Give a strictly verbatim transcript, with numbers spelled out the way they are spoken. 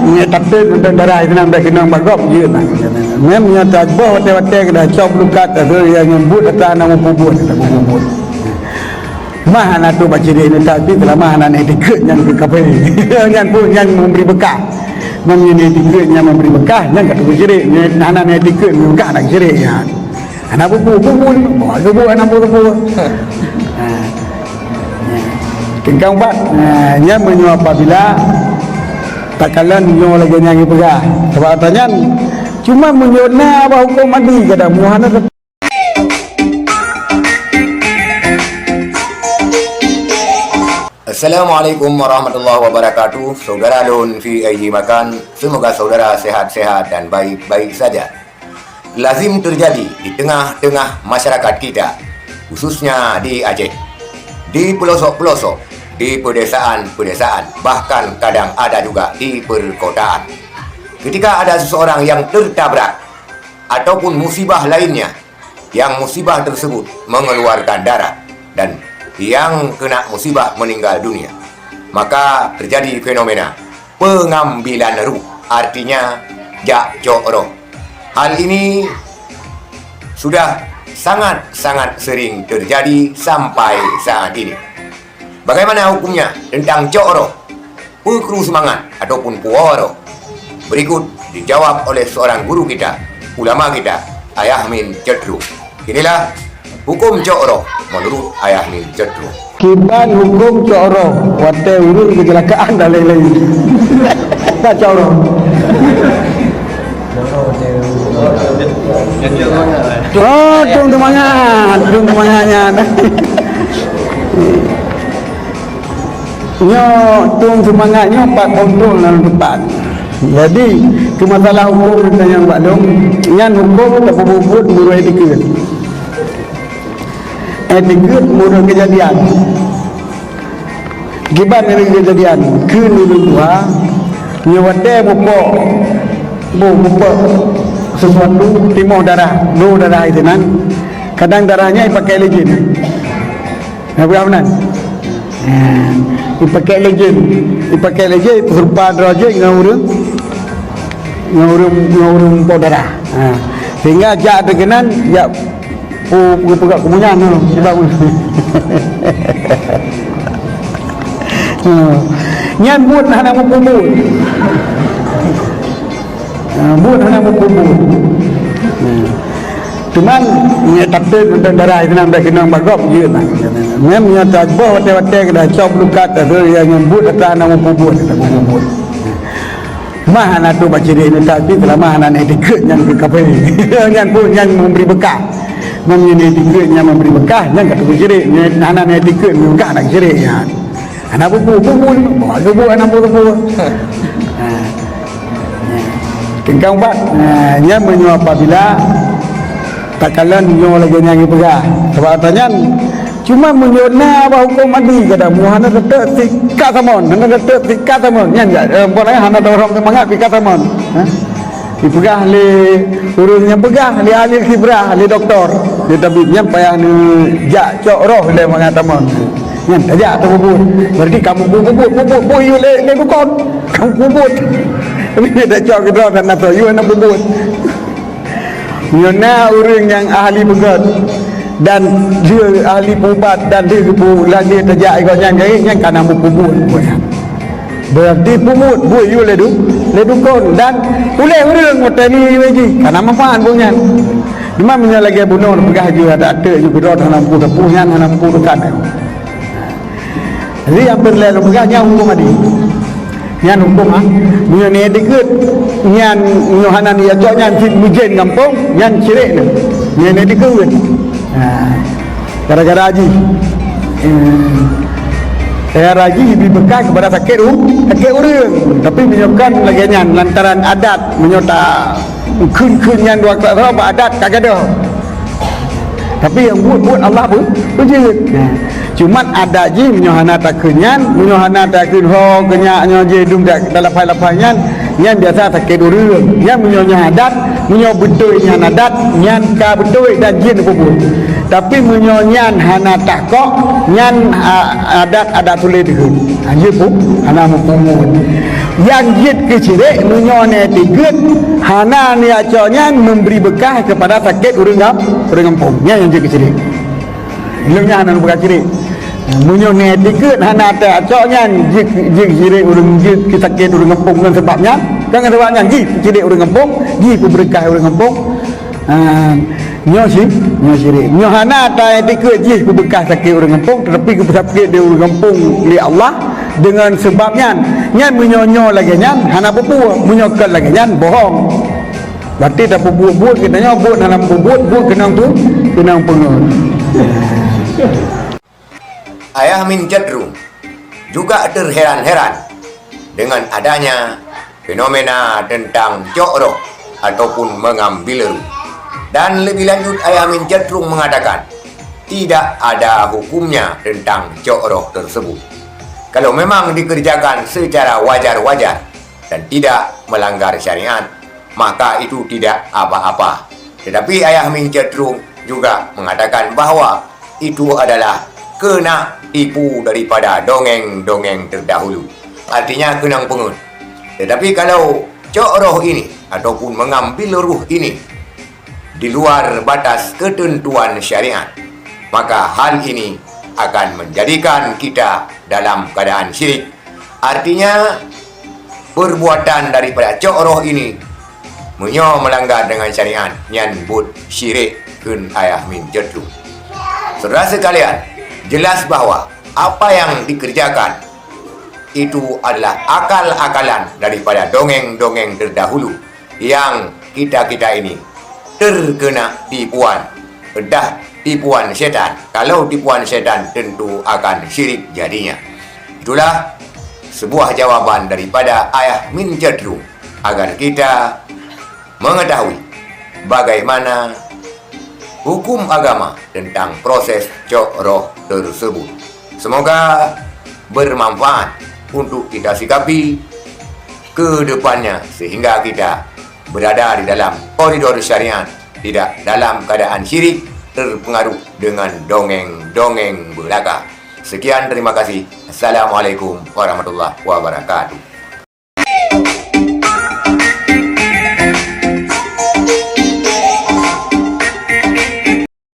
Nyan tateun teuntara Islam dah keunong bak gob jeuet lah. Nyan meunyoe taboh watèe-watèe keudah cok bulukat, tateun nyang nyang buet atra hana muphom buet, hana muphom buet. Mah hana tu bak cirit ni, tapi selama hana na itikeuet nyan keu kafé. Nyan pun nyan memberi bekah. Nyan nyan itikeuet nyan memberi bekah, nyan ka tu cirit. Nyan hana na itikeuet, memberi bekah nak cirit nyan. Hana bubu, bubu ni, bubu hana bubu. Ha. Tengkang ubat. Ha, nyan meunyoe apabila takalon nyoe lagèe nyang geupeugah. Sabab ata nyan cuma meunyoe na bak huköm adi kadang mu hana. Assalamualaikum warahmatullahi wabarakatuh. Saudara lôn fi ayyi makan, semoga saudara sehat-sehat dan baik-baik saja. Lazim terjadi di tengah-tengah masyarakat kita, khususnya di Aceh, di pelosok-pelosok, di pedesaan-pedesaan, bahkan kadang ada juga di perkotaan. Ketika ada seseorang yang tertabrak ataupun musibah lainnya, yang musibah tersebut mengeluarkan darah dan yang kena musibah meninggal dunia, maka terjadi fenomena pengambilan ruh, artinya jak cok roh. Hal ini sudah sangat-sangat sering terjadi sampai saat ini. Bagaimana hukumnya tentang cok roh, peukru seumangat ataupun puwoe roh? Berikut dijawab oleh seorang guru kita, ulama kita, Ayah Min Cetru. Inilah hukum cok roh menurut Ayah Min Cetru. Kiban huköm cok roh watèe ureueng kecelakaan dan lain-lain. Ka cok roh. Oh, tueng seumangat, tueng seumangat nyan. Nyoe tueng seumangat nyoe pat kontrol lam teumpat. Jadi, keu masalah huköm tanyong bak lôn, nyan huköm tapeubuet meureuh dikeue. Eh, dikeue meureuh keujadian. Kiban meureuh keujadian, keu ureueng tuha, nyoe watèe mupok, bu, mupok sesuatu, timoh darah, dua darah itu nan, kadang darah nyan ipakèk lé jin. Nah, bukan meunan? Nah, ipakèk lé jin. Ipakèk lé jin, ipeuserupa droe jih ngon ureueng, ngon ureueng, ngon ureueng mupok darah. Ha. Sehingga jak teuh keunan, jak Pu-, pu-, peugah keubunyan tu, sebab Ha. Nyan buet hana mupubut. Ha, buet hana mupubut. Ha. Cuman, nyan tateun teuntara Islam dah keunong bak gob jeuet lah. Nyan, nyan taboh watèe-watèe keudah cok bulukat, tateun nyang buet atra hana mupubut, hana mupubut. Mah hana tu bak cirit ni, tapi selama hana na itikeuet nyan keu kafé. Nyan pun nyan memberi bekah. Nyan nyan itikeuet nyan memberi bekah, nyan ka tu cirit. Nyan hana na itikeuet, memberi bekah nak cirit nyan. Hana bubu, bubu, bubu, bubu, hana bubu. Ha. Teuka ubat. Ha, nyan meunyoe apabila takalon nyoe lagèe nyang geupeugah. Sabab ata nyan Cuma meunyoe na bak huköm adi kadang mu hana teuteuek sikat samon, hana teuteuek sikat samon, nyan jak, eh, bukan hana dorong seumangat sikat samon. Ha? Dipeugah lé ureueng nyang peugah, lé ahli khibrah, lé doktor, lé tabib, nyan payah neujak cok roh lé mangat samon. Nyan tajak teububuet. Berarti kamu bubuet, bubuet, bubuet, yue lé, lé dukon. Kamu bubuet. Tapi dak cok keudroe dan nasoe, yue hana bubuet. Nyoe na ureueng nyang ahli peugöt dan lheueh ahli peuubat dan lheueh geupeu-, lheueh tajak i gobnyan gaéh, nyan ka na meupubuet buet nyan. Berarti pubuet, buet yue lé du-, lé dukon dan puléh ureueng watèe nyoe yue jih, ka na manfaat buet nyan. Cuma meunyoe lagèe bunoe peugah jih adak teuk jih keudroe hana mampu teupeue nyan, hana mampu teukat. Jadi, nyang peureulèe lôn peugah nyan huköm adi. Nyan huköm, ha. Meunyoe niat dikeue, nyan meunyoe hana niat cok nyan cit meujen gampông, nyan syirik nyan. Nyan niat dikeue. Ha. Gara-gara jih. Hmm. Gara-gara jih bri beukah keupada sakét u-, sakét ureueng. Tapi meunyoe kon lagèe nyan lantaran adat, meunyoe ta Kheun-kheun nyan dua klak droe bak adat ka gadôh. Tapi nyang buet-buet Allah pun beujeuet. Nah, cuman adat jih meunyoe hana takheun nyan, meunyoe hana takheun ho keu nyak nyoe jih dum dak talafai-lafai nyan, nyan biasa sakét ureueng. Nyan meunyoe nyan adat, meunyoe beutôi nyan adat, nyan ka beutôi dan jeuet peubuet. Tapi meunyoe nyan hana takok, nyan, a-, adat, adat tuléh deuh. Ha, jeuet pun hana meupungut. Nyang jeuet keu syirik meunyoe na itikeuet hana neujak cok nyan memberi beukah keupada sakét ureuëng gam-, ureuëng gampông. Nyan nyang jeuet keu syirik. Lheueh nyan hana beukah syirik. Meunyoe na itikeuet hana tajak cok nyan jeuet, jeuet keu syirik ureuëng, jeuet keu sakét ureuëng gampông ngon sabab nyan. Kan ngon sabab nyan jih syirik ureuëng gampông, jih peubeureukah ureuëng gampông. Ha, nyoe syi-, nyoe syirik. Nyoe hana ta-, itikeuet jih peubeureukah sakét ureuëng gampông, tetapi geupeusakét lé ureuëng gampông lé Allah deungon sabab nyan. Nyan meunyoe nyoe lagée nyan hana peue-peue, meunyoe kon lagée nyan bohong. Berarti tapeubuet-buet geutanyoe buet hana peubuet, buet keunong tu, keunong peungeut. Ayah Min Cot Rhueng juga terheran-heran dengan adanya fenomena tentang cok roh ataupun mengambil ruh. Dan lebih lanjut, Ayah Min Cot Rhueng mengatakan, tidak ada hukumnya tentang cok roh tersebut. Kalau memang dikerjakan secara wajar-wajar dan tidak melanggar syariat, maka itu tidak apa-apa. Tetapi Ayah Min Cot Rhueng juga mengatakan bahwa itu adalah kena tipu daripada dongeng-dongeng terdahulu. Artinya keunong peungeut. Tetapi kalau cok roh ini ataupun mengambil ruh ini di luar batas ketentuan syariat, maka hal ini akan menjadikan kita dalam keadaan syirik. Artinya, perbuatan daripada cok roh ini, meunyoe melanggar dengan syariat, nyan buet syirik, kheun Ayah Min Cot Rhueng. Saudara sekalian, jelas bahwa apa yang dikerjakan itu adalah akal-akalan daripada dongeng-dongeng terdahulu yang kita-kita ini terkena tipuan, dah tipuan setan. Kalau tipuan setan, tentu akan syirik jadinya. Itulah sebuah jawaban daripada Ayah Min Cot Rhueng agar kita mengetahui bagaimana hukum agama tentang proses cok roh tersebut. Semoga bermanfaat untuk kita sikapi ke depannya sehingga kita berada di dalam koridor syariat, tidak dalam keadaan syirik terpengaruh dengan dongeng-dongeng belaka. Sekian, terima kasih. Assalamualaikum warahmatullahi wabarakatuh.